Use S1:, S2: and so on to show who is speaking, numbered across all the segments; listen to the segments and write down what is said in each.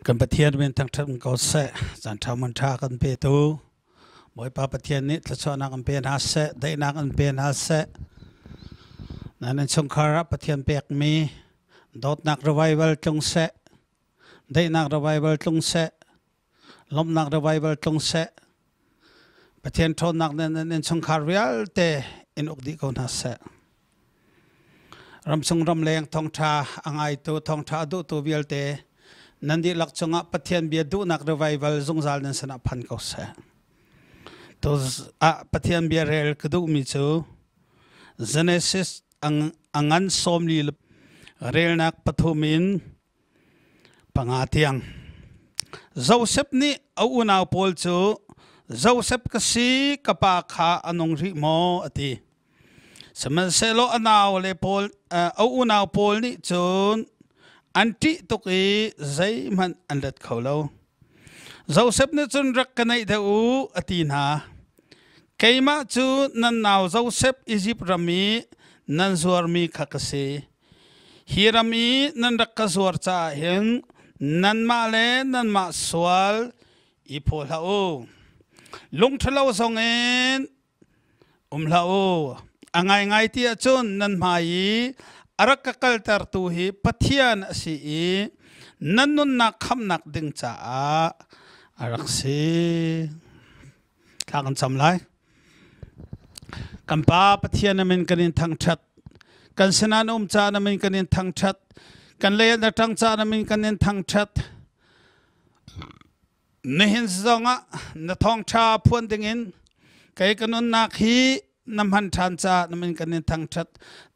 S1: Kan Pathian min thangṭhat ko seh. Caan ṭha mun ṭha kan petu. Bawipa Pathian nih thluachuahnak an pe hna seh, daihnak an pe hna seh. Nan innchungkhar ah Pathian pekmi dawtnak revival tlung seh, daihnak revival tlung seh, lawmhnak revival tlung seh. Pathian ṭhawnnak nan innchungkhar vialte in uk dih ko hna seh. Ramchung ramleng thawngṭha a ngaitu thawngṭha a duhtu vialte nan dihlak cungah Pathian bia duhnak revival zungzal nan sinah phan ko seh. Tu ah Pathian bia rel ka duhmi cu Genesis a ngan 40 relnak pathum in panga tiang. Josef nih a unau pawl cu Josef ka si, ka pa kha a nung rih maw? a ti. Sihmanhsehlaw a naule pawl, a unau pawl nih cun an ṭih tuk i zeihmanh an let kho lo. Josef nih cun rak ka naih deuh u, a ti hna. Keimah cu nan nau Josef Izipt ram i nan zuarmi kha ka si. Hi ram i nan rak ka zuar caah hin nanmah le nanmah sual i phaw hlah u. Lung ṭhalo zongin um hlah u. A ngaingai ti ahcun nan hmai i a rak ka kaltertu hi Pathian a si i nan nunnak khamhnak ding caah a rak si. Thla kan cam lai. Kan Pa Pathian na min kan in thangṭhat. Kan sinah na um caah na min kan in thangṭhat. Kan lei ah na ṭang caah na min kan in thangṭhat. Nihin zongah na thawngṭha phuan dingin kei ka nunnak hi na hman ṭhan caah na min kan in thangṭhat.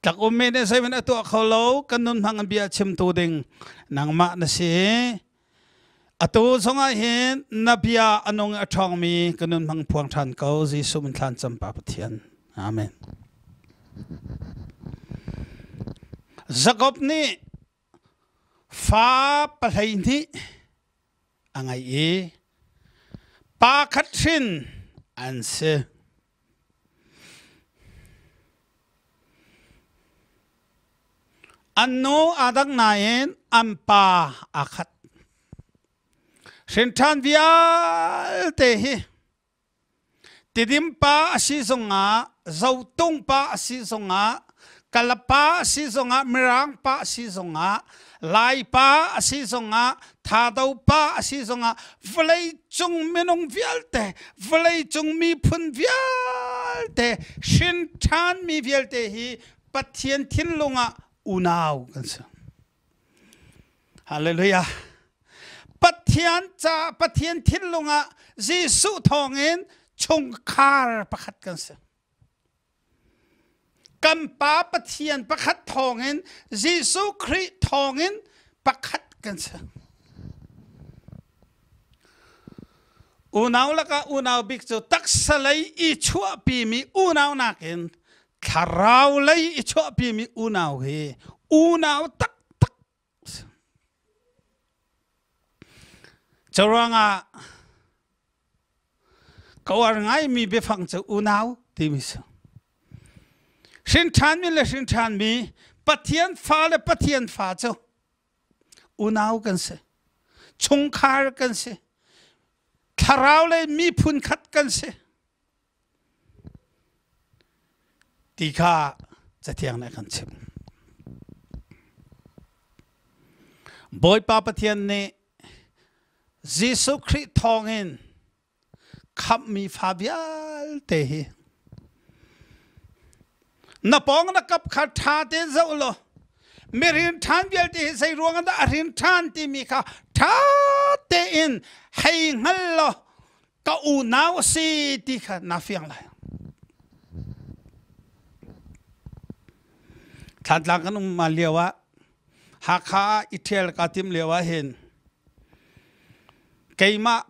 S1: Tlak ummi nih zeihmanh a tuah kho lo, kan nun hmang in bia chimtu ding nangmah na si. Atu zongah hin na bia a nung i a ṭhawngmi ka nun hmang phuang ṭhan ko Jesuh min thlan cam Pa Pathian. Amen. Jakob nih fa 12 a ngei i pa khat hrin an si. An nu aa dang nain an pa aa khat. Hrinṭhan vialte hi Tidim pa a si zongah, Zotung pa a si zongah, Kalapa a si zongah, Mirang pa a si zongah, Lai pa a si zongah, Thado pa a si zongah, vawleicung minung vialte, vawleicung miphun vialte, hrinṭhanmi vialte hi Pathian thinlung ah unau kan si. Hallelujah. Pathian ca Pathian thinlung ah Jesuh thawngin chungkhar pakhat kan si. Kan Pa Pathian pakhat thawngin Jesuh Khrih thawngin pakhat kan si. Unau lakah unau bik cu taksa lei i chuahpimi unau nakin thlarau lei i chuahpimi unau hi unau taktak Curuangah ka uar ngaimi biafang cu unau timi si. Hrin ṭhanmi le hrin ṭhanmi Pathian fa le Pathian fa cu unau kan si. Chungkhar kan si. Thlarau le miphun khat kan si. Ti kha Cathiang nih a kan chimh. Bawipa Pathian nih Jesuh Khrih thawngin khamhmi fa vialte hi na pawng na kap kha ṭha tein zoh law mirin ṭhan vialte hi zei ruang dah a rin ṭhan timi kha ṭha tein hei hngal law ka unau a si ti kha naa fiang lai. Thlantlang kan um lio ah Hakha ah i ṭhial kaa tim lio ah hin keimah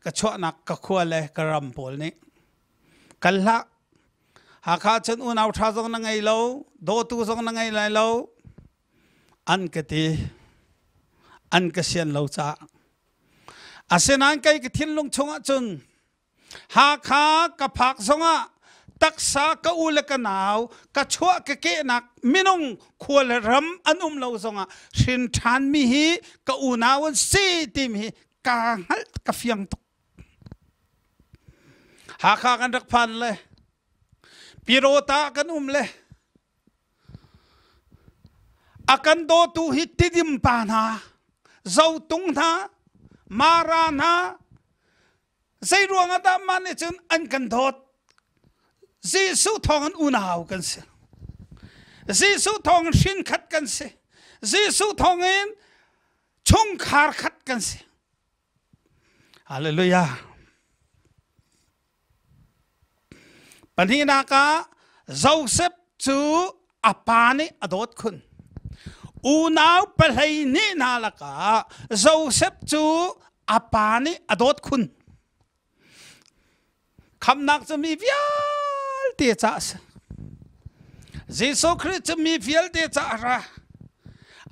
S1: ka chuahnak ka khua le ka ram pawl nih kal hlah Hakha cun unau ṭha zong na ngei lo dawtu zong na ngei lai lo an ka ti an ka sian lo caah Asinain kei ka thinlung chungah cun Hakha ka phak zongah Taksa ka u le ka nau, ka chuah ka kehnak minung khua le ram an um lo zongah hrin ṭhanmi hi ka unau an si timi hi kaa hngalh ka fiang tuk. Hakha kan rak phan le Pirota kan um le a kan dawtu hi Tidim pa hna, Zotung hna, Mara hna, zei ruang ah dah mah nih cun an kan dawt? Jesuh thawng in unau kan si. Jesuh thawng in hrinkhat kan si. Jesuh thawng in chungkhar khat kan si. Hallelujah. Pahnihnak ah Joseph cu a pa nih a dawt khun. Unau pahlei nih hna lakah Joseph cu a pa nih a dawt khun. Khamnak cu mi vialte ca a si. Jesuh Khrih cu mi vialte ca a ra.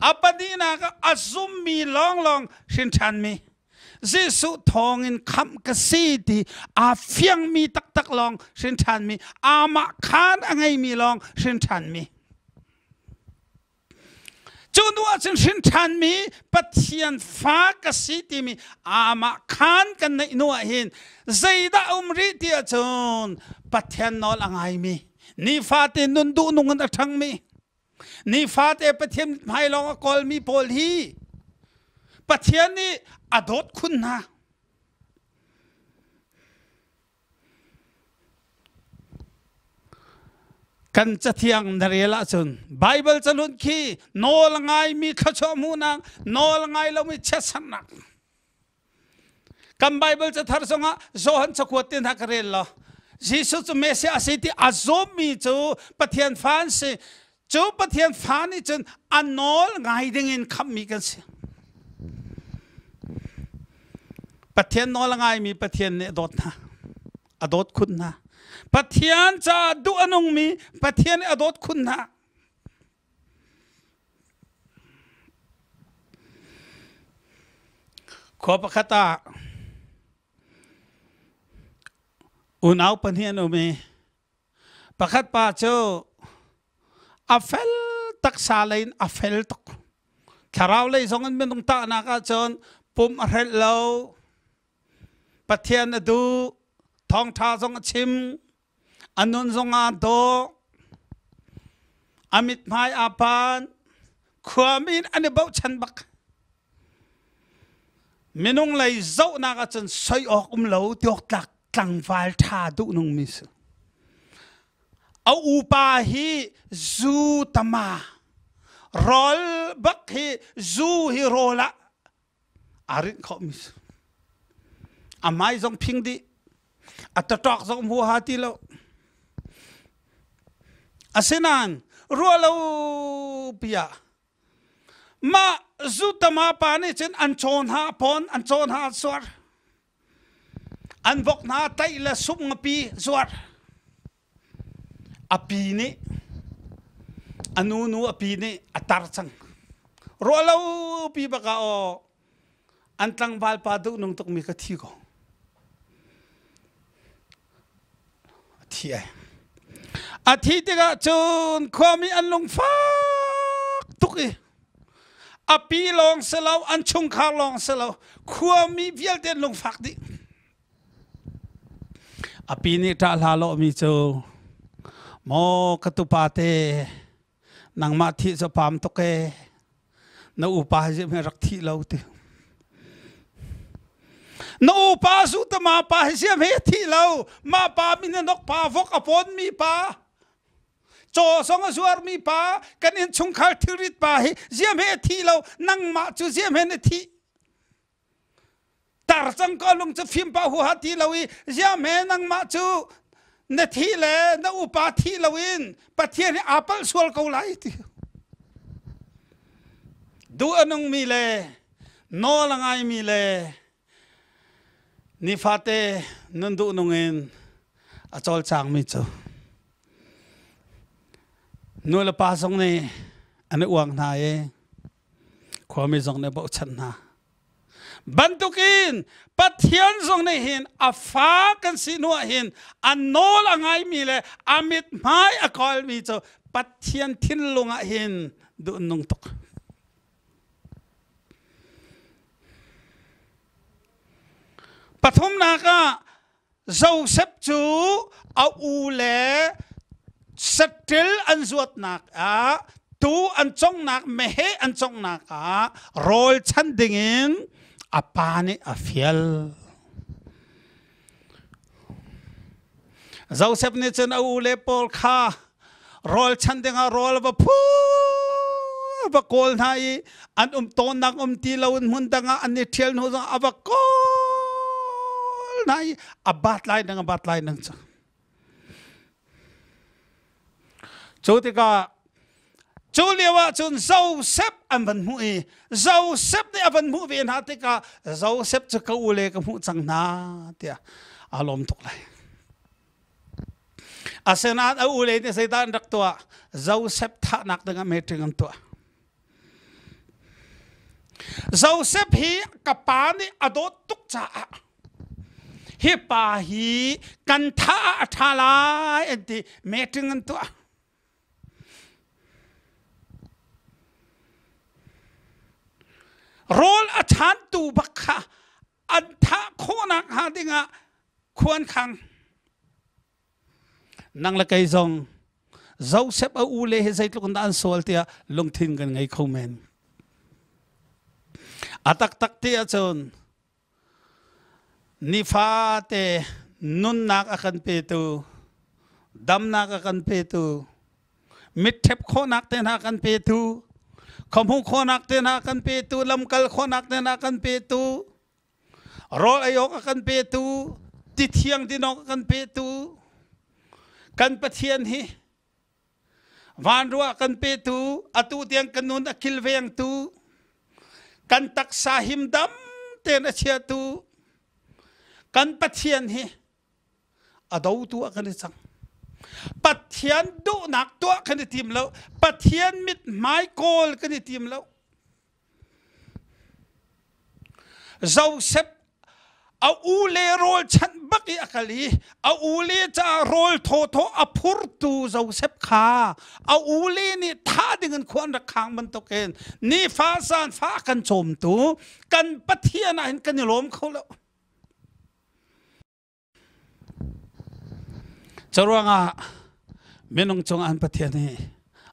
S1: A pahnihnak ah a zummi lawnglawng hrin ṭhanmi. Jesuh thawngin khamh ka si ti aa fiangmi taktak lawng hrin ṭhanmi, amah khaan a ngeimi lawng hrin ṭhanmi. Cu hnu ahcun hrin ṭhanmi Pathian fa ka si timi amah khaan kan neih hnu ah hin zeidah um rih ti ahcun Pathian nawl a ngaimi, nifate nun duh nung in a ṭhangmi, Nifate Pathian hmai lawng a kawlmi pawl hi Pathian nih a dawt khun hna. Kan cathiang na rel ahcun Bible cahlun khi nawl ngaimi thluachuah hmuhnak, nawl ngai lomi chiatserhnak. Kan Bible cathar zongah Johan cakuat te hna ka rel law Jesuh cu Messiah a si ti a zummi cu Pathian fa an si. Cu Pathian fa nih cun a nawl ngai dingin khamhmi kan si. Pathian nawl a ngaimi Pathian nih a dawt hna. A dawt khun hna. Pathian caah duh a nungmi Pathian nih a dawt khun hna. Khua pakhat ah unau pahnih an um i pakhat pa cu a fel taksa lei in a fel tuk. Thlarau lei zong in minung tahnak ahcun pum a hrelh lo, Pathian a duh, thawngṭha zong a chim, A nun zong aa dawh. A mithmai aa pan. Khuami in an i bochan bak. Minung lei zohnak ahcun soi awk um lo tiawk tlak tlangval ṭha duh nungmi si. A upa hi zu tama rawl bak hi zu hi rawl ah aa rinh khawhmi si. A hmai zong phing dih. A taṭawk zong huaha ti lo. Asinain ruah lo pi ah mah zutama pa nih cun an caw hna pawn an caw hna suar an vok hna taih le sum ngapi zuar A pi nih a nu nu a pi nih a tar cang. Ruahlo pi bak ah aw an tlangval pa duh nung tukmi ka thi ko. A thi ai. A thi tikah cun khuami an lungfak tuk i a pi lawng si lo an chungkhar lawng si lo khuami vialte an lungfak dih. A pi nih ṭah hlah lawhmi cu maw ka tupa te nangmah thih cu paam tuk ee na upa hi hi rak thih lo ti na upa su ta ma pa hi siam he thih lo ma pa min nok pa vok a pawn mi pa caw zong a zuar mi pa kan in chungkhar thilrit pa hi ziam he thi lo nangmah cu ziam he na thih Tar cang ko lung cu fim pa huha ti lo i ziahme nangmah cu na thi le na upa thi lo in Pathian hi aa palh sual ko lai ti. Duh a nungmi le nawl a ngaimi le nifate nun duh nung in a cawlcangmi cu nu le pa zong nih an i uang hna i khuami zong nih bochan hna. Bantukin Pathian zong nih hin a fa kan si hnu ah hin a nawl a ngaimi le a mithmai a kawlmi cu Pathian thinlung ah hin duh nung tuk. Pathumnak ah Joseph cu a u le saṭil an zuatnak ah tuu an conghnak meheh an conghnak ah rawl chan dingin a pa nih a fial. Joseph nih cun a u le pawl kha rawl chan dingah rawl va phu va kawl hna i an um tawnnak um ti lo in hmun dang ah an i ṭhial hnu zong a va kawl hna i a bat lai nang a bat lai nang cu. Cu tikah cu lio ah cun Joseph an van hmuh i Joseph nih a van hmuh ve hna tikah Joseph cu ka u le ka hmuh cang hna tiah aa lawm tuk lai. Asinain a ule nih zeidah an rak tuah? Joseph thahnak dingah meeting an tuah. Joseph hi ka pa nih a dawt tuk caah hi pa hi kan thah ah a ṭha lai an ti meeting an tuah. Rawl a chantu bak kha an thah khawhnak hnga dingah khuan khang. Nang le kei zong Joseph a u le hi zeitluk in dah an sual tiah lungthin kan ngei kho men. A taktak ti ahcun nifate nunnak a kan petu, damnak a kan petu, mitṭhep khawhnak te hna kan petu, khuahmuh khawhnak te hna kan petu, lamkal khawhnak te hna kan petu, rawl ei awk a kan petu, ti thiang din awk a kan petu, kan Pathian hi vanruah kan petu, atu tiang kan nun a kilvengtu, kan taksa himdam tein a chiatu, kan Pathian hi a dotu ah kan i cang. Pathian duhnak tuah kan i tim lo. Pathian mithmai kawl kan i tim lo. Joseph a u le rawl chanh bak i a kal i a u le caah rawl thawthaw a phurtu Joseph kha a u le nih thah ding in khua an rak khang bantukin nifa zan fa a kan cawmtu kan Pathian ah hin kan i lawm kho lo. Curuangah minung cungah an Pathian hi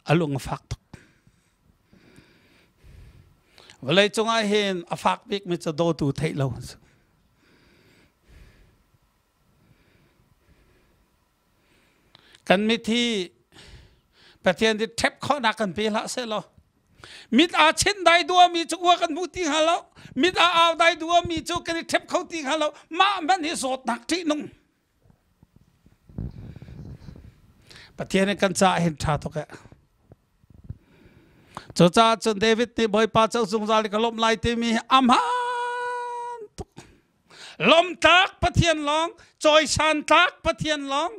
S1: a lung a fak tuk. Vawlei cungah hin a fak bikmi cu dawtu theih lo an si. Kan mit hi Pathian nih ṭhep khawhnak kan pe hlah sehlaw mit aa chinh dai duami cu ua kan hmu ti hnga lo mit aa au dai duami cu kan i ṭhep kho ti hnga lo mah hmanh hi zawtnak ṭihnung Pathian nih kan caah hin ṭha tuk eh Cucaah cun David nih Bawipa cu zungzal i ka lawmh lai timi hi a hmaan tuk. Lawmtlak Pathian lawng, cawisan tlak Pathian lawng,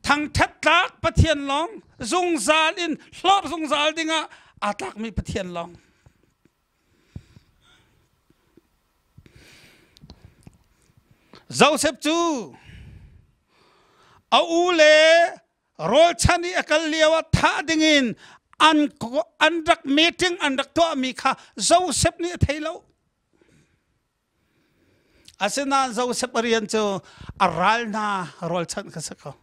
S1: thangṭhat tlak Pathian lawng, zungzal in hlorh zungzal dingah aa tlakmi Pathian lawng. Joseph cu a u le rawlchan i a kal lio ah thah dingin an an rak meeting an rak tuahmi kha Joseph nih a thei lo. Asinain Joseph a rian cu a ral hna rawlchanh kha si ko.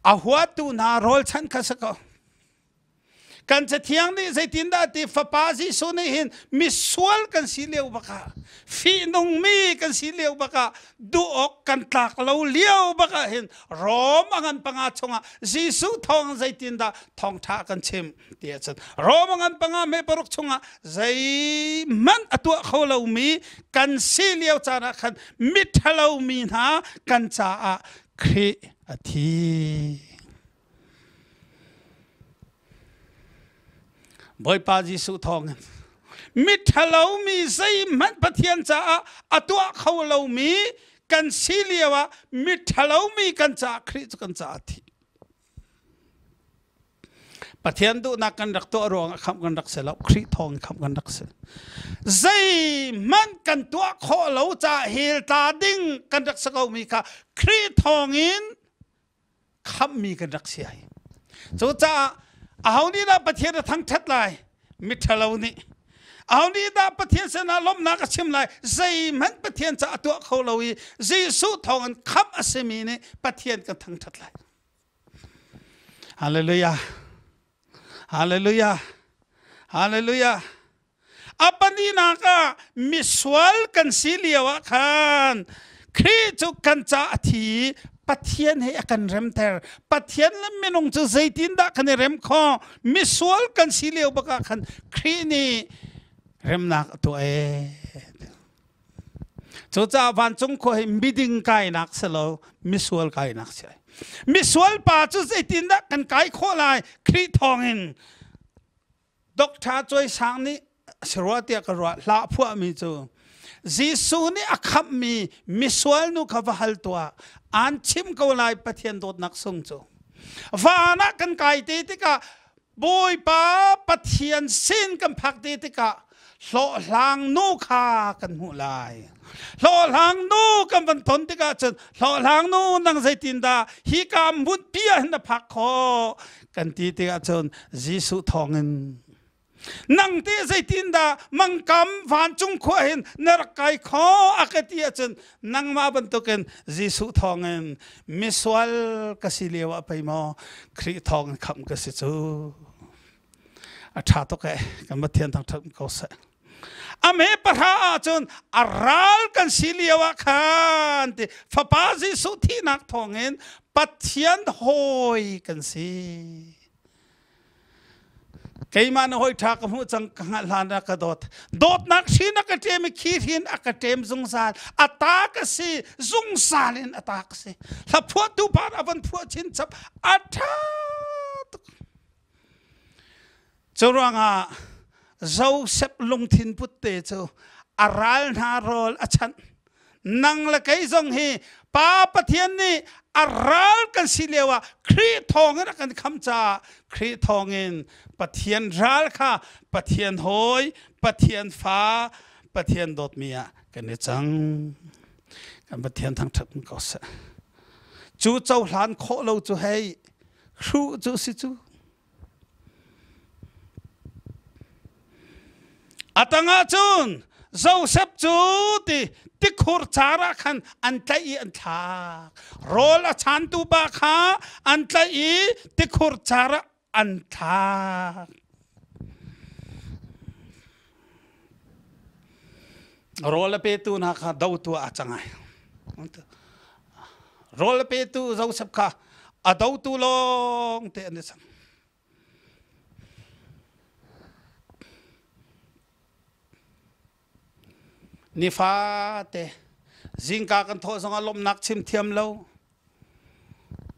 S1: A huatu hna rawlchanh kha si ko. Kan Cathiang nih zeitindah ti Fapa Jesuh nih hin misual kan si lio bakah fihnungmi kan si lio bakah duh awk kan tlak lo lio bakah hin Rom a ngan panga chungah Jesuh thawng zeitindah thawngṭha kan chim ti ahcun Rom a ngan panga me paruk chungah zeihmanh a tuah kho lomi kan si lio caan ah khan miṭhalo mi hna kan caah Khrih a thi. Bawipa Jesuh thawngin miṭhalo mi zeihmanh Pathian caah a tuah kho lomi kan si lio ah miṭhalo mi kan caah Khrih cu kan caah a thi. Pathian duhnak kan rak tuah ruangah khamh kan rak si lo. Khrih thawng in khamh kan rak si. Zeihmanh kan tuah khawh lo caah hell tla ding kan rak si ko mi kha Khrih thawng in khamhmi kan rak si ai. Cucaah aho nih dah Pathian a thangṭhat lai? Miṭhalo nih. Aho nih dah Pathian sinah lawmhnak a chim lai? Zeihmanh Pathian caah a tuah kho lo i Jesuh thawngin khamh a simi nih Pathian kan thangṭhat lai. Hallelujah. Hallelujah. Hallelujah. A pahnihnak ah misual kan si lio ah khan Khrih cu kan ca a thi i Pathian he a kan remter. Pathian le minung cu zeitindah kan i rem khawh? Misual kan si lio bak ah khan Khrih nih remnak a tuah ee. Cucaah vancung khua hi miding kainak si lo, misual kainak si. Misual pa cu zeitindah kan kai khawh lai? Khrih thawngin Doctor Cuai Sang nih si rua tiah ka ruah hla phuahmi cu Jesuh nih a khamhmi misual nu kha va hal tuah aan chim ko lai Pathian dawtnak sung cu van ah kan kai te tikah Bawipa Pathian sin kan phak te tikah hlawhhlang nu kha kan hmuh lai hlawhhlang nu kan van ton tikah cun hlawhhlang nu nang zeitindah hi ka hmunpi ah hin na phak khawh kan ti tikah cun Jesuh thawngin nang te zeitindah mangkam vancung khua hin na rak kai kho a ka ti ahcun nangmah bantukin Jesuh thawngin misual ka si lio ah pei maw Khrih thawngin khamh ka si cu a ṭha tuk eh kan Pathian thangṭhat ko seh A me pahra ahcun a ral kan si lio ah khan ti fapa Jesuh thihnak thawngin Pathian hawi kan si. Keimah na hawi ṭha ka hmuh cang ka hngalh hlan ah ka dawt. Dawtnak hrin a ka ṭem i khi hrin a ka ṭem zungzal. A ta ka si zungzal in a ta ka si. Hla phuahtu pa a van phuah chinchap a ṭha tuk. Curuangah Josef lungthin put te cu a ral hna rawl a chanh. Nang le kei zong hi Pa Pathian nih a ral kan si lio ah Khrih thawngin a kan kham caah Khrih thawngin Pathian ral kha Pathian hawi, Pathian fa, Pathian dawtmi ah kan i cang. Kan Pathian thangṭhat ko seh. Cu cohlan khawh lo cu hei hruh cu si cu. A tangah cun Josef cu ti tikhur car ah khan an tlaih i an thlak. Rawl a chantu pa kha an tlaih i tikhur car ah an thlak. Rawl a petu hna kha dotu ah a cang ai. Rawl a petu Josef kha a dotu lawng te an i cang. Nifate zingka kan thawh zongah lawmhnak chim thiam lo.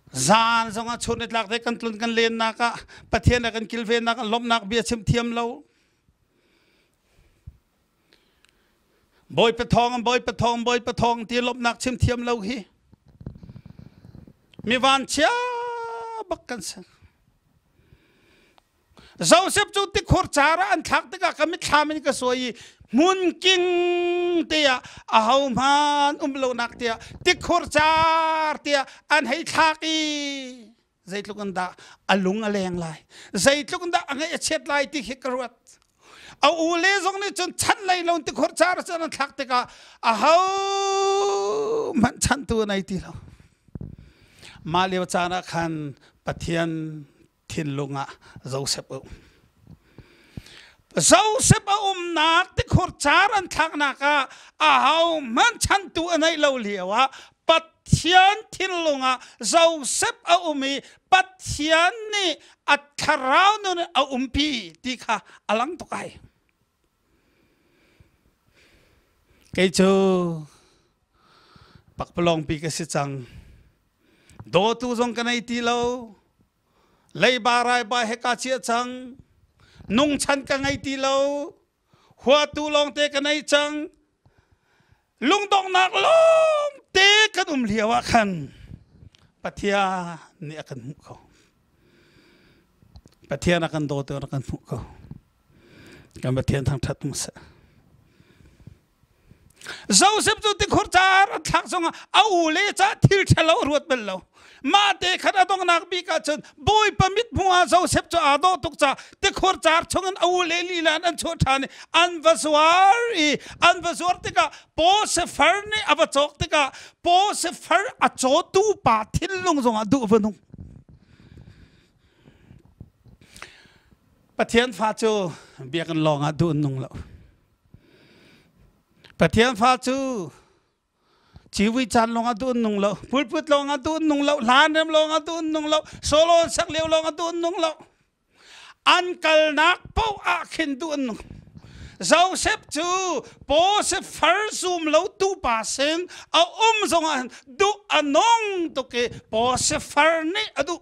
S1: Zan zongah chun nitlak te kan tlun kan lennak ah Pathian a kan kilvennak ah lawmhnak bia chim thiam lo. Bawipa thawng, Bawipa thawng, Bawipa thawng ti lawmhnak chim thiam lo hi mi vanchia bak kan si. Joseph cu tikhur car ah an thlak tikah ka mitthlam in ka suai i hmun king tiah aho hman um lonak tiah tikhur car tiah an hei thlak i zeitluk in dah a lung a leng lai zeitluk in dah a ngaih a chiat lai ti khi ka ruat a u le zong nih cun chan lei lo tikhur car cun an thlak tikah aho hmanh chantu an ei ti lo mah lio caan ah khan Pathian thinlung ah Joseph a um. Joseph a umnak tikhur car an thlaknak ah aho hmanh chantu a neih lo lio ah Pathian thinlung ah Joseph a um i Pathian nih a thlarau nun a umpi ti kha a lang tuk ai. Kei cu pakpalawng pi ka si cang. Dawtu zong ka nei ti lo. Leiba raiba he ka chiah cang. Nungchan ka ngei ti lo. Huatu lawngte ka nei cang. Lungdonghnak lawngte kan um lio ah khan Pathian nih a kan hmuh ko. Pathian a kan dawtu a kan hmuh ko. Kan Pathian thangṭhat um seh. Joseph cu tikhur car an thlak zongah a u le ca thil ṭhalo a ruat bal lo. Mah te khan a donghnak bik ahcun Bawipa mithmuh ah Joseph cu aa dawh tuk caah tikhur car chungin a u le lila in an chuah ṭhan i an va zuar i an va zuar tikah Potiphar nih a va cawk tikah Potiphar a cawtu pa thinlung zongah duh va nung. Pathian fa cu biakinn lawng ah duh an nung lo. Pathian fa cu civui caan lawng ah duh an nung lo, pulput lawng ah duh an nung lo, hlan rem lawng ah duh an nung lo, solo an sak lio lawng ah duh an nung lo. An kalnak paoh ah khin duh an nung. Joseph cu Potiphar zum lo tu pa sin a um zongah duh a nung tuk i Potiphar nih a duh.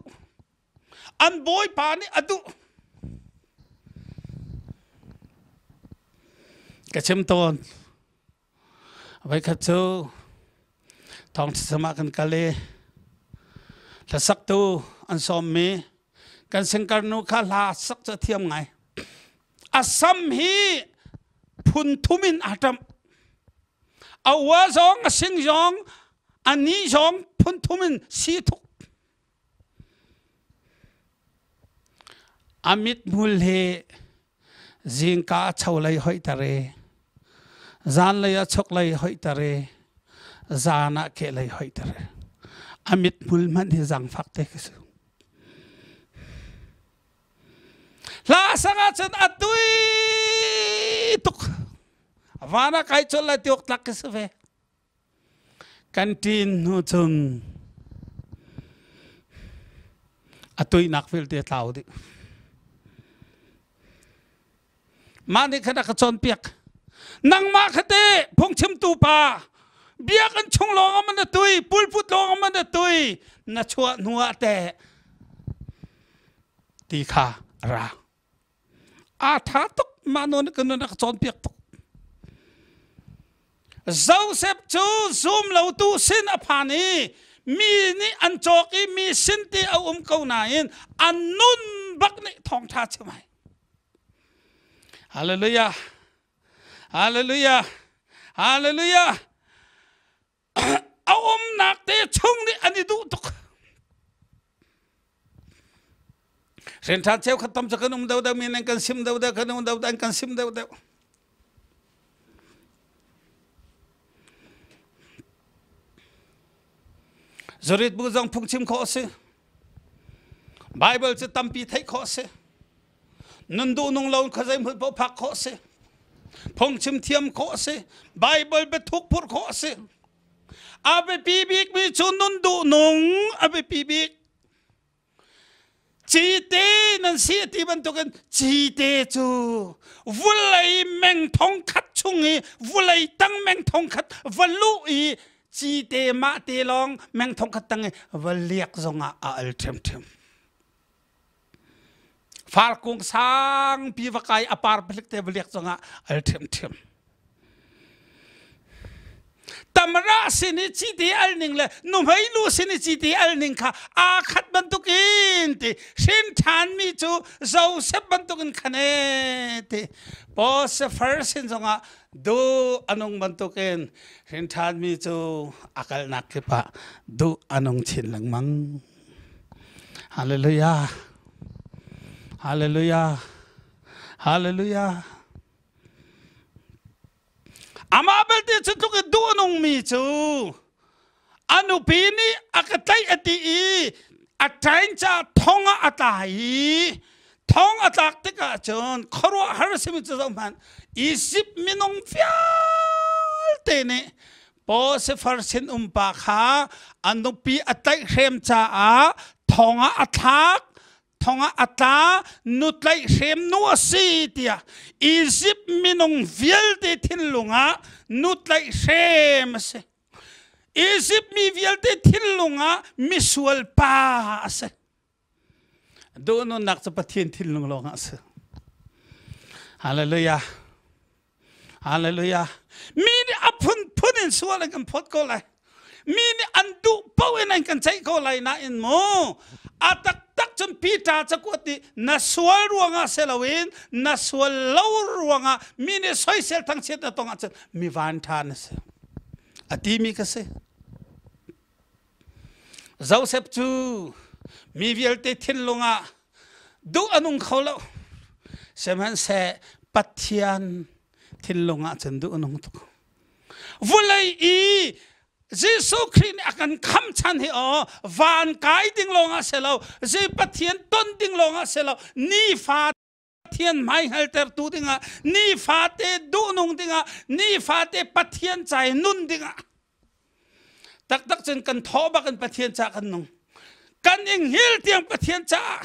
S1: An bawipa nih a duh. Ka chim tawn. Voikhat cu thawngṭha ah kan kal i hlasaktu an sawmmi kan singkarnu kha hla sak cu a thiam ngai. A sam hi phun thum in aa ṭamh. A ua zong, a sing zong, a ni zong phun thum in si thuk. A mithmul hi zingka a cholei hoihter i zanlei ah chuklei hoihter i zan ah kehlei hoihter. A mithmul hmanh hi zaangfak te khi si. Hla sang ahcun a tui tuk. Van ah kai colh lai ti awk tlak khi si ve. Kan ṭin hnu cun a tuinak vialte a tlau dih. Mah nih khan a ka cawnpiak. Nangmah kha teh phungchimtu pa biakinn chung lawng ah na tui, pulput lawng ah na tui, na chuah hnu ah teh ti kha a ra. Aa ṭha tuk mah nawn ka nun a ka cawnpiak tuk. Joseph cu zum lotu sin a phan i mi nih an cawk i mi sin ti a um ko nain an nun bak nih thawngṭha chim ai. Hallelujah. Hallelujah. Hallelujah. A umnak te chung nih an i duh tuk. Hrenṭhan cheukhat tam cu kan um deuhdeuh mi nan kan sim deuhdeuh kan um deuhdeuh an kan sim deuhdeuh. Zurit bu zong phungchim khawh a si. Bible cu tampi theih khawh a si. Nun duh nung lo kha zei hmun paoh phak khawh a si. Phungchim thiam khawh a si. Bible biathuk phurh khawh a si. A biapi bikmi cu nun duh nung a biapi bik. Cite nan si a ti bantukin cite cu vulei meng thong khat chung i vulei tang meng thong khat va luh i cite mah te lawng meng thong khat tang i va liak zongah a al ṭhiamṭhiam. Farkung sangpi va kai a par palik te va liak zongah al ṭhiamṭhiam. Tamra sin i cite al ning le nuhmei nu sin i cite al ning kha aa khat bantukin ti hrin ṭhanmi cu Joseph bantukin khan e ti Potiphar sin zongah duh a nung bantukin hrin ṭhanmi cu a kalnak kip ah duh a nung chin lengmang. Hallelujah. Hallelujah. Hallelujah. Amah belte cu tluk i duh a nungmi cu a nupi nih a ka tlaih a ti i a ṭain caah thong ah a tla i thong a tlak tikah cun khuaruahhar a simi cu zohhmanh Izipt minung vialte nih Potiphar sinum pa kha a nupi a tlaihhrem caah thong ah a thlak thong ah a tla nutlaihhrem nu a si tiah Izipt minung vialte thinlung ah nutlaihhrem a si. Izipt mi vialte thinlung ah misual pa a si. Duhnunnak cu Pathian thinlung lawng ah a si. Hallelujah. Hallelujah. Mi nih a phunphun in sual an kan phawt ko lai. Mi nih an duh paoh in an kan ceih ko lai nain mu a taktak. tak cun Peter cakuat nih na sual ruangah si loin na sual lo ruangah mi nih soisel thangchiat na tong ahcun mi van ṭha na si a timi ka si. Joseph cu mi vialte thinlung ah duh a nung kho lo. Sihmanhseh Pathian thinlung ah cun duh a nung tuk. Vulei i Jesuh Khrih nih a kan kham chan hi aw van kai ding lawng ah si lo, zi Pathian ton ding lawng ah si lo, nifa Pathian hmaihngaltertu dingah nifate duhnung dingah nifate Pathian ca i nun dingah taktak cun kan thaw bak in Pathian ca kan nung kan ing hil tiang Pathian caah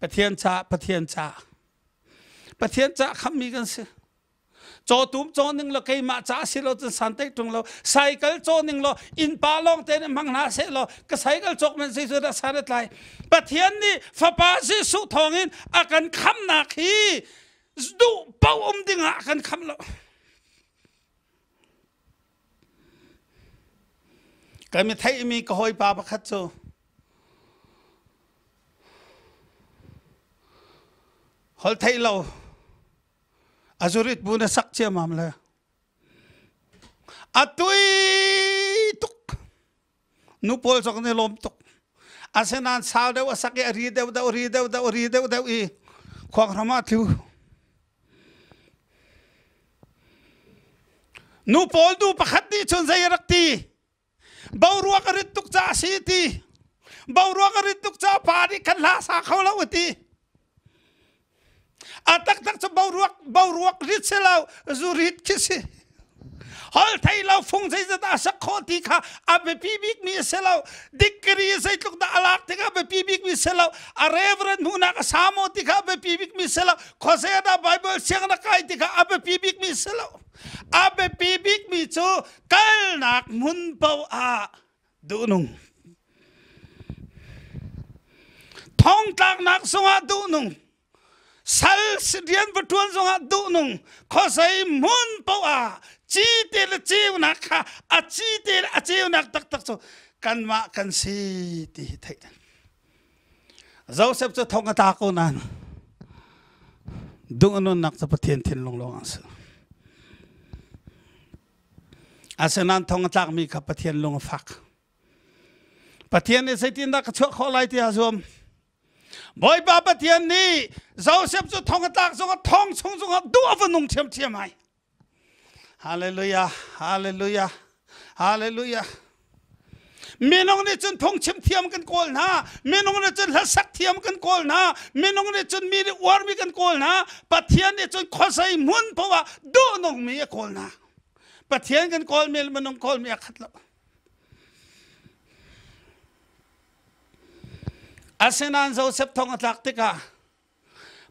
S1: Pathian ca Pathian ca Pathian ca khammi kan si Cawtum caw ning law keimah ca si lo cun san tek ṭung lo. Cycle caw ning law innpa lawng te nih hmang hna seh law ka cycle cawk men si cu dah san a tlai. Pathian nih Fapa Jesuh thawngin a kan khamnak hi duh paoh um dingah a kan kham lo. Kan mi theihmi ka hawipa pakhat cu hol theih lo A zurit bu na sak ciamam le a tui tuk nu pawl zong nih lawm tuk asinain sau deuh a sak i a ri deuh deuh ri deuh deuh ri deuh deuh i khuanghram ah tlu nu pawl nu pakhat nih cun zei a rak ti boruak a rit tuk caah si ti boruak a rit tuk caah pa nih kan hla sa kho lo ti a taktak cu boruak boruak rit si lo zu rit khi si hol thei lo fung zeizat a sak khawh ti kha a biapi bik mi a si lo degree zeitluk dah a lak tikah biapi bik mi si lo a reverend hmuhnak a sa maw ti kha a biapi bik mi si lo khuazei dah bible siang na kai ti kha a biapi bik mi si lo a biapi bik mi cu kalnak hmun paoh ah duhnung thongtlaknak zongah duhnung sal rian va ṭuan zongah duhnung khuazei hmun paoh ah cite le ceunak kha a cite le a ceunak taktak cu kanmah kan si ti hi theih Joseph cu thong a tla ko nain duh a nunnak cu Pathian thinlung lawng a si. Asinain thong a tlakmi kha Pathian lung a fak. Pathian nih zeitindah ka chuah khawh lai tiah a zuam. Bawipa Pathian nih Joseph cu thong a tlak zongah thong chung zongah duh a va nung ṭhiamṭhiam ai. Hallelujah, hallelujah, hallelujah. Minung nih cun phungchim thiam kan kawl hna. Minung nih cun hlasak thiam kan kawl hna. Minung nih cun mi nih uarmi kan kawl hna. Pathian nih cun khuazei hmun paoh ah duhnungmi a kawl hna. Pathian kan kawlmi le minung kawlmi a khat lo. Asinain Joseph thong a tlak tikah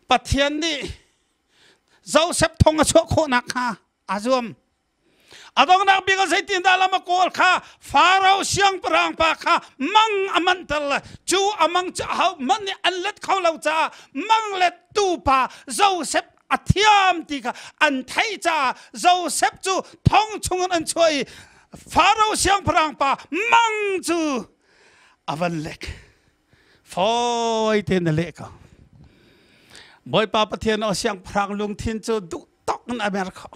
S1: Pathian nih Joseph thong a chuah khawhnak kha aa zuam. A donghnak bik ah zeitindah lam a kawl kha Faro siangpahrang pa kha mang a manter le cu a mang cu aho hmanh nih an let kho lo caah mang lettu pa Joseph a thiam ti kha an theih caah Joseph cu thong chungin an chuah i Faro siangpahrang pa mang cu a van lek. Fawi tein na leh ko. Bawipa Pathian aw siangpahrang lungthin cu duh tok in a mer kho.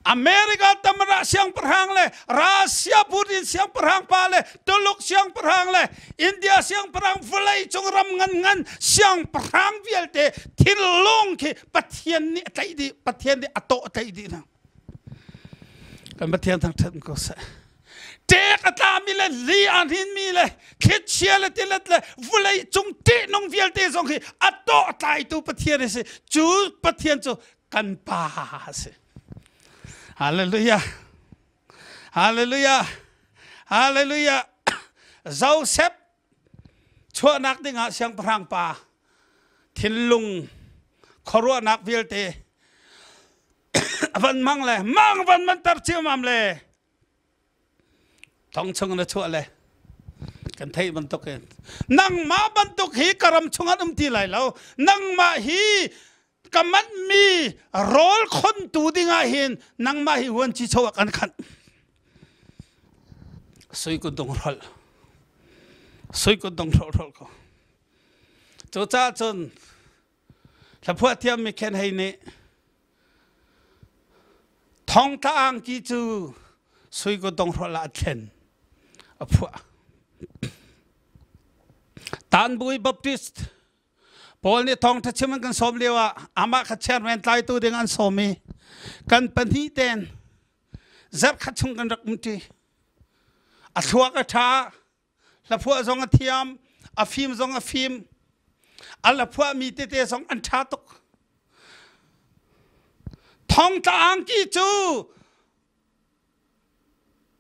S1: America tamara siangpahrang le Russia Putin siangpahrang pa le Tuluk siangpahrang le India siangpahrang vawlei cung ram ngan ngan siangpahrang vialte thinlung khi Pathian nih a tlaih dih Pathian nih a tawh a tlaih dih hna. Kan Pathian thangṭhat ko seh. Ṭek a tlami le li aa hninmi le thlichia le tilet le vulei cung ṭihnung vialte zong hi a tawh tlaitu Pathian a si. Cu Pathian cu kan Pa a si. Hallelujah. Hallelujah. Hallelujah. Joseph chuahnak dingah siangpahrang pa thinlung khuaruahnak vialte a van mang le mang van manter ciamam le thong chung na chuah le kan theih bantuk in nangmah bantuk hi ka ram chung an um ti lai lo nangmah hi ka manh mi rawl khontu dingah hin nangmah hi huan chi cho ah kan khanh sui kun tung hrol. Sui kut dong hrolh ko. Cucaah cun hlaphuah thiam mi Khen Hei nih thongtla angki cu sui kut dong hrolh ah a thlen a phuah. Tanbui Baptist Paul nih thawngṭha chim an kan sawm lio ah amah kha chairman tlaitu ding an sawm i kan pahnih ten zarhkhat chung kan rak umṭi. A thluak a ṭha, hlaphuah zong a thiam, a fim zong a fim, a laphuahmi tete zong an ṭha tuk. Thongtla angki cu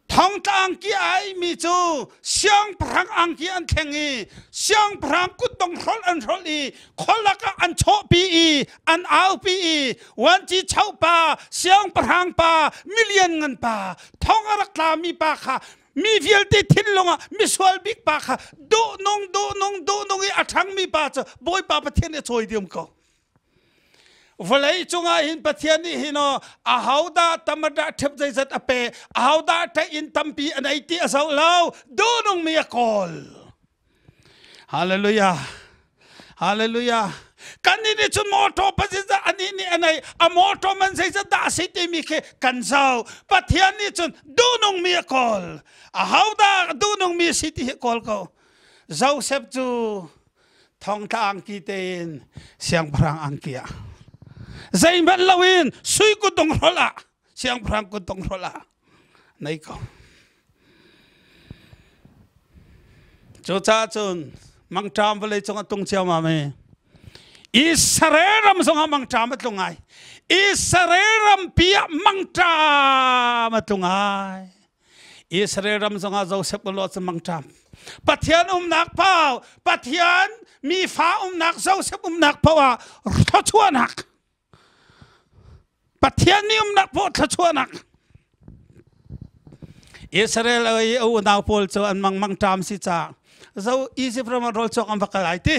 S1: Thongtla angki a mi cu siangpahrang angki an thleng i siangpahrang kutdong hrolh an hrolh i khualak ah an chawhpi i an aupi i vuanci chopa siangpahrang pa milian ngan pa thong a rak tlami pa kha mi vialte thinlung ah misual bik pa kha duhnung duhnung duhnung i a ṭhangmi pa cu Bawipa Pathian nih a cawi diam ko. Vawlei cungah hin Pathian nih hin aw ahodah tamadah ṭhep zeizat a pe ahodah ṭaih in tampi an ei ti a zoh lo duhnung mi a kawl. Hallelujah. Hallelujah. Kan nih nih cun motor pazizah anih nih anei a motor man zeizat dah a si timi khi kan zoh. Pathian nih cun duhnung mi a kawl. Ahodah duhnung mi a si ti hi kawl ko. Joseph cu thongtla angki tein siangpahrang angki ah zeihmanh loin sui kutdong hrolh ah siangpahrang kutdong hrolh ah nei ko. Cucaah cun mangṭam vawlei cung a tung ciammam i Israel ram zongah mangṭam a tlung ai. Israel rampi ah mangṭam a tlung ai. Israel ram zongah Joseph ka lawh cu mangṭam. Pathian umnak pau, Pathian mi fa umnak Joseph umnak pau ah thluachuahnak Pathian nih umnak paoh thluachuahnak Israel i a unau pawl cu an mang mangṭam si caah zo Egypt ram ah rawl cawk an va kal ai ti.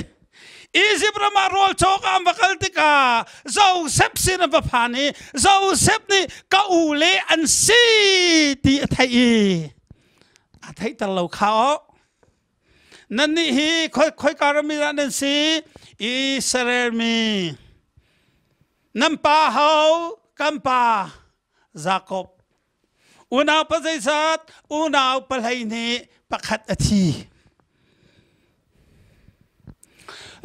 S1: Egypt ram ah rawl cawk an va kal tikah Joseph sin an va phan i Joseph nih ka u le an si ti a theih i a theihter lo kha aw. Nannih hi khoika ram mi dah nan si? Israel mi. Nan pa ho? Kan pa Jakob. Unau pa zeizat? Unau pahlei nih pakhat a thi.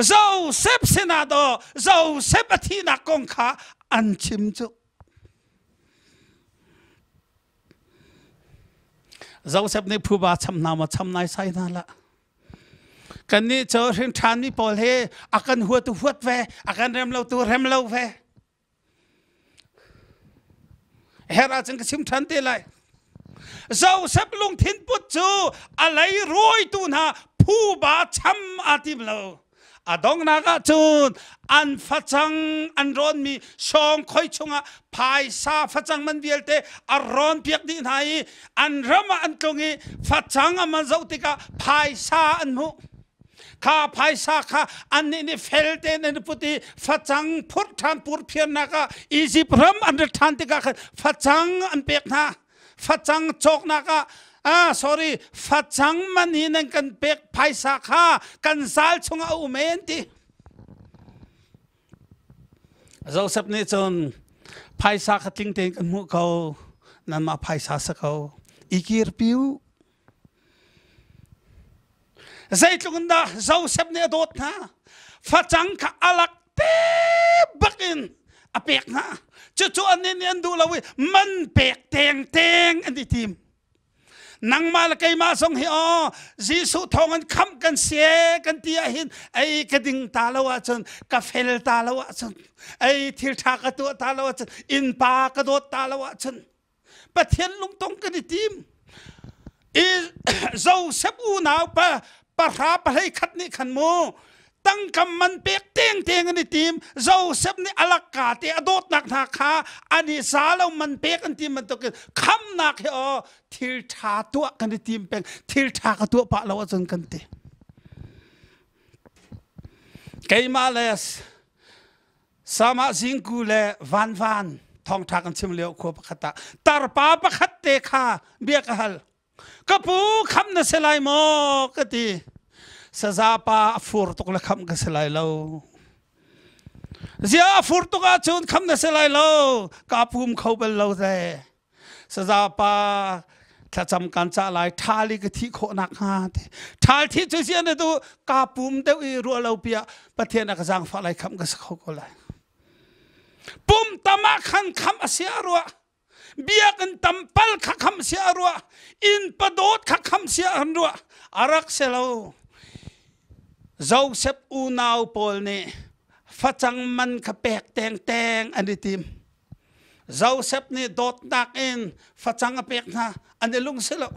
S1: Joseph sinah daw Joseph a thihnak kong kha an chim cu. Joseph nih phuba cham hna maw cham nai sai hna lah. Kannih cu hrin ṭhanmi pawl hi a kan huatu huat ve, a kan rem lo tu rem lo ve. Her ahcun ka chim ṭhan te lai. Joseph lungthin put cu a lei rawitu hna phuba cham aa tim lo. A donghnak ah cun an facang an rawnmi sawngkhoi chungah phaisa facang man vialte a rawn piak dih hna i an ram ah an tlung i facang a man zoh tikah phaisa an hmuh. Kha phaisa kha annih nih fel tein an i put i facang phurh ṭhan purphiarnak ah Izipt ram an rat ṭhan tikah khan facang an pek hna. Facang cawknak ah ah sorry facang man hi nan kan pek phaisa kha kan zal chungah a um en ti. Joseph nih cun phaisa kha tling tein kan hmuh ko nanmah phaisa sa ko i kirpi u. Zeitluk in dah Joseph nih a dawt hna. Facang kha a lak te bak in a pek hna. Cucu annih nih an duh lo i man pek tengteng an i tim. Nangmah le keimah zong hi aw Jesuh thawng in khamh kan si kan ti ahhin ei ka ding ta lo ahcun ka fel ta lo ahcun ei thil ṭha ka tuah ta lo ahcun innpa ka dawt ta lo ahcun Pathian lungtong kan i tim. I Joseph unau pa pahra pahlei khat nih khan mu tangkam man pek teng teng an i tim. Joseph nih alakka te a dawtnak hna kha an i za lo man pek an tim bantukin khamnak hi aw thil ṭha tuah kan i tim peng thil ṭha ka tuah pah lo ahcun kan ti. Keimah le Sama zingku le vanvan thawngṭha kan chim lio khua pakhat ah tarpa pakhat te kha bia ka hal. Ka pu kham na si lai maw ka ti. Saza pa a fur tuk le khamh ka si lai lo. Zia a fur tuk ahcun kham na si lai lo. Ka pum kho bal lo ze. Saza pa thlacam kan cah lai ṭhal i ka thih khawh nak hnga ti. Ṭhal thih cu zia na duh ka pum deuh i ruah lo piah Pathian a ka zaangfah lai khamh ka si kho ko lai. Pum tam ah khan khamh a si a ruah. Biakinn tampal kha kham si a ruah. Inn padawt kha kham si an ruah. A rak si lo. Joseph unau pawl nih facang man kha pek tengteng an i tim. Joseph nih dawtnak in facang a pek hna an i lung si lo.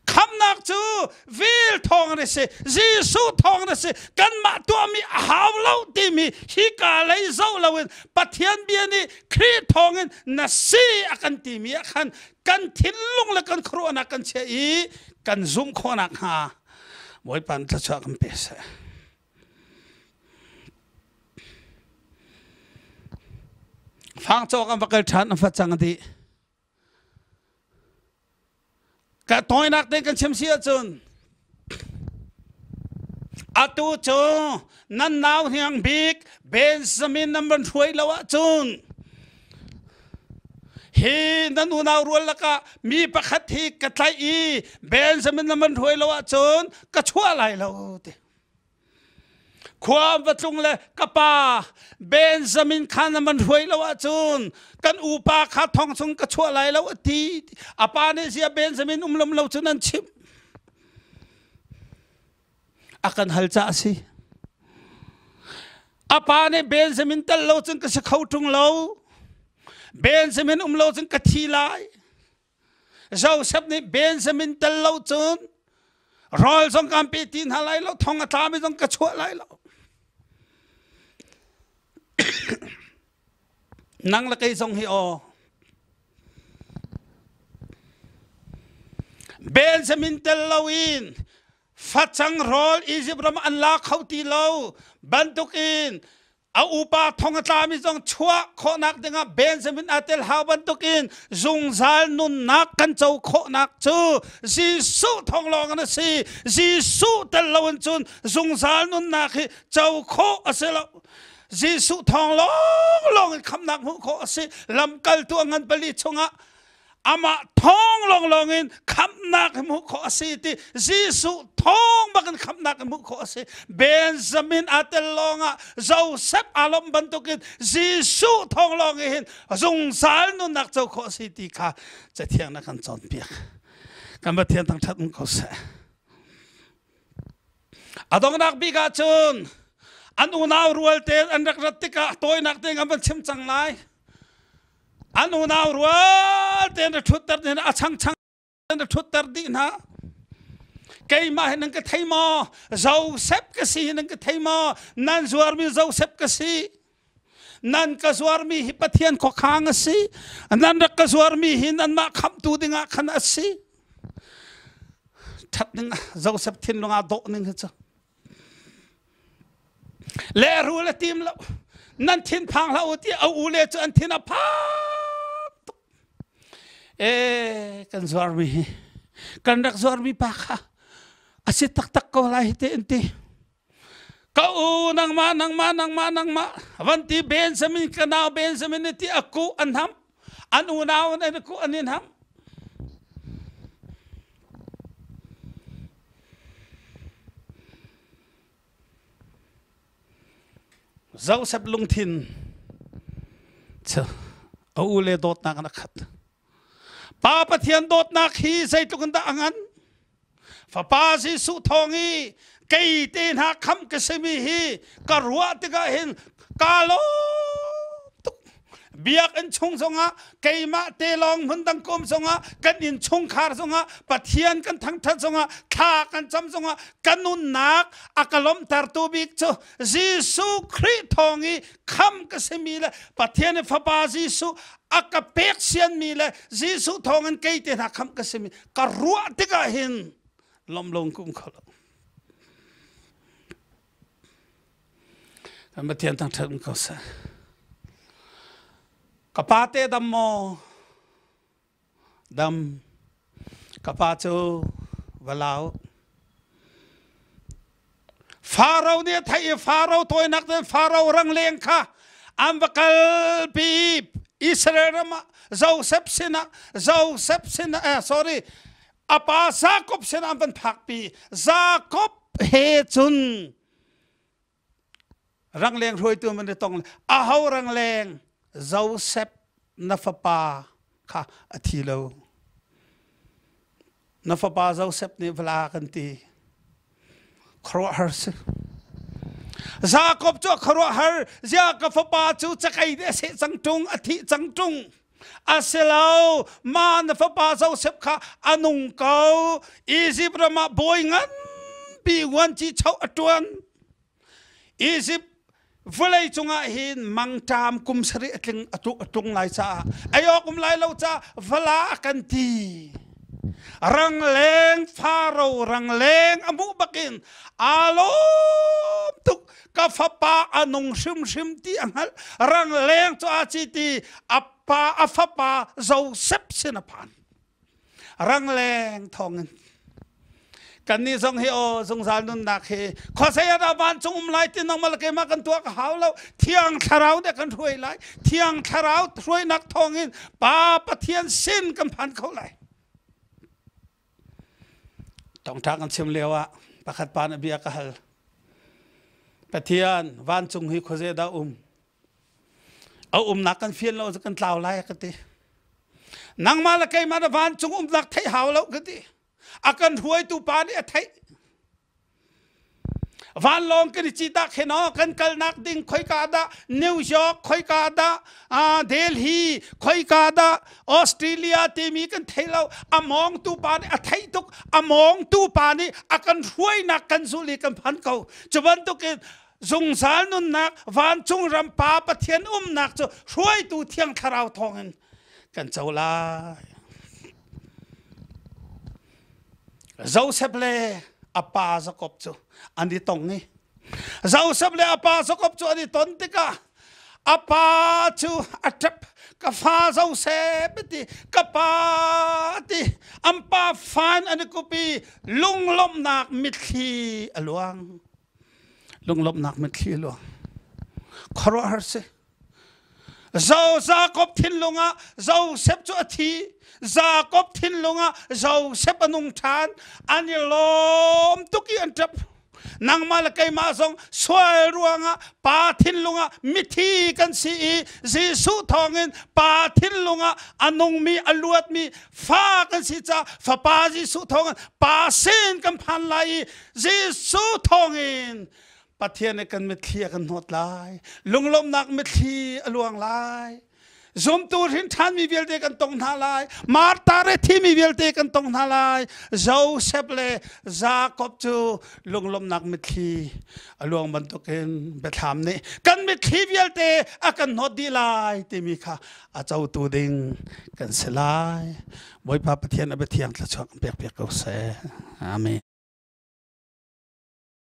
S1: Khamnak cu vel thawng an si, Jesuh thawng an si, kanmah tuahmi a hau lo timi hika lei zoh loin Pathian bia nih Khrih thawngin na si a kan timi ah khan kan thinlung le kan khuaruahnak kan chiah i kan zumh khawhnak hnga Bawipa nih thluachuah kan pe seh. Fangcawk an va kal ṭhan an facang a dih. Ka tawinak te kan chim si ahcun atu cu nan nau hniang bik Benjamin nan van hruai lo ahcun hi nan unau rual lakah mi pakhat hi ka tlaih i Benjamin nan van hruai lo ahcun ka chuah lai lo ti. Khua va tlung le ka pa Benjamin kha na man hruai lo ahcun kan upa kha thong chung ka chuah lai lo a ti. A pa nih zia Benjamin um lom lo cu nan chimh. A kan hal ca a si. A pa nih Benjamin tel lo cun ka si kho ṭung lo. Benjamin um lo cun ka thi lai. Joseph nih Benjamin tel lo cun rawl zong kan pe ti hna lai lo, thong a tlami zong ka chuah lai lo. Nang le kei zong hi aw. Benjamin tel lo in facang rawl Egypt ram an la kho ti lo bantukin A upa thong a tlami zong chuah khawhnak dingah Benjamin aa tel hau bantukin zungzal nunnak kan co khawhnak cu Jesuh thong lawng in a si. Jesuh tel loin cun zungzal nunnak hi co khawh a si lo. Jesuh thong lawng lawng in khamnak hmuh khawh a si. Lamkaltu a ngan pali chungah amah thawng lawnglawng in khamhnak hmuh khawh a si ti Jesuh thawng bak in khamhnak hmuh khawh a si. Benjamin aa tel lawngah Joseph aa lawmh bantukin Jesuh thawng lawng hin zungzal nunnak co khawh a si ti kha Cathiang na kan cawnpiak. Kan Pathian thangṭhat um ko seh. A donghnak bik ah cun an unau rual te an rak rat tikah tawinak te an van chim cang lai. An unau rual tein a ṭhutter dih hna, a changchang in a ṭhutter dih hna. Keimah hi nan ka thei maw? Joseph ka si hi nan ka thei maw? Nan zuarmi Joseph ka si. Nan ka zuarmi hi Pathian khuakhang a si. Nan rak ka zuarmi hi nanmah khamhtu dingah khan a si. Ṭhat ning Joseph thinlung ah dawh ning hi cu. Lehrul a tim lo. Nan thin phang hlah u ti a u le cu an thin a phang tuk. E kan zuarmi hi kan rak zuarmi pa kha a si taktak ko lai hi te an ti. Ka u nangmah nangmah nangmah nangmah van ti Benjamin ka nau Benjamin ti a ku an ham an unau an ku an in ham. Joseph lungthin cu a u le dawtnak in a khat. Pa Pathian dawtnak hi zeitluk in dah a ngan? Fapa Jesuh thawng i kei te hna kham ka simi hi ka ruah tikah hin ka lawm tuk. Biakinn chung zongah keimah te lawng hmundang ka um zongah kan inn chungkhar zongah Pathian kan thangthat zongah thla kan cam zongah ka nunnak a ka lawmhtertu bik cu Jesuh Khrih thawng i kham ka simi le Pathian i Fapa Jesuh a ka pek sianmi le Jesuh thawng in kei te hna kham ka simi ka ruah tikah hin lawm lo kum kho lo. Kan Pathian thangṭhat ko seh. Ka pa te dam maw? Dam. Ka pa cu va lau. Faro nih a theih i Faro tawinak ten Faro rangleng kha an va kalpi Israel ram ah Joseph sinah Joseph sinah eh, sorry a pa Jacob sinah an van phakpi Jacob he cun rangleng hruaitu man tong aho rangleng Joseph na fapa kha a thi lo na fapa Joseph nih vla kan ti khuaruahhar si Jacob cu a khuaruahhar zia ka fapa cu cakei nih a seh cang ṭung a thih cang ṭung a si lo ma na fapa Joseph kha a nung ko Egypt ram ah bawi nganpi vuanci cho a ṭuan Egypt vawlei cungah hin mangṭam kum sarih a tling a tlung lai caah ei awk um lai lo caah vala a kan ti rangleng faro rangleng a hmuh bakin aa lawm tuk ka fapa a nung hrimhrim ti a hngalh rangleng cu aa ci ti a pa a fapa Joseph sin a phan rangleng thawngin kannih zong hi aw zungzal nunnak hi khuasei ah dah vancung um lai ti nangmah le keimah kan tuah ka hau lo thiang thlarau nih kan hruai lai thiang thlarau hruainak thawngin pa pathian sin kan phan kho lai tongtha kan chim lio ah pakhat pa na bia ka hal pathian vancung hi khuaze dah um A umnak kan fian lo kan tlau lai ka ti. Nangmah le keimah na vancung umnak theih hau lo ka ti. A kan hruaitu pa nih a theih. Vanlawng kan i citak he no kan kalnak ding khoika dah New York khoika dah Delhi khoika dah Australia timi kan thei lo a mawngtu pa nih a theih tuk a mawngtu pa nih a kan hruainak kan zul i kan phan ko cu bantukin zungzal nunnak vancung ram Pa Pathian umnak cu hruaitu Thiang Thlarau thawngin kan co lai. Joseph le a pa Jakob cu an i tong i Joseph le a pa Jakob cu an i ton tikah a pa cu a ṭap ka fa Joseph ti ka pa ti an pa fan an i kup i lunglawmhnak mitthli a luang Lunglawmhnak mitthli a luang. Khuaruahhar si. Zo Jakob thinlung ah Joseph cu a thi. Jakob thinlung ah Joseph a nung ṭhan. An i lawm tuk i an ṭap. Nangmah le keimah zong sual ruangah pa thinlung ah mithi kan si i Jesuh thawngin pa thinlung ah a nungmi a luatmi fa kan si caah fapa Jesuh thawngin pa sin kan phan lai i Jesuh thawngin Pathian nih kan mitthli a kan hnawt lai lunglawmhnak mitthli a luang lai zumtu hrin ṭhanmi vialte kan tong hna lai Martha re thimi vialte kan tong hna lai Joseph le Jacob cu lunglawmhnak mitthli a luang bantukin biathlam nih kan mitthli vialte a kan hnawt dih lai timi kha a cotu ding kan si lai Bawipa Pathian a biathiang thluachuah kan pek piak ko seh amen.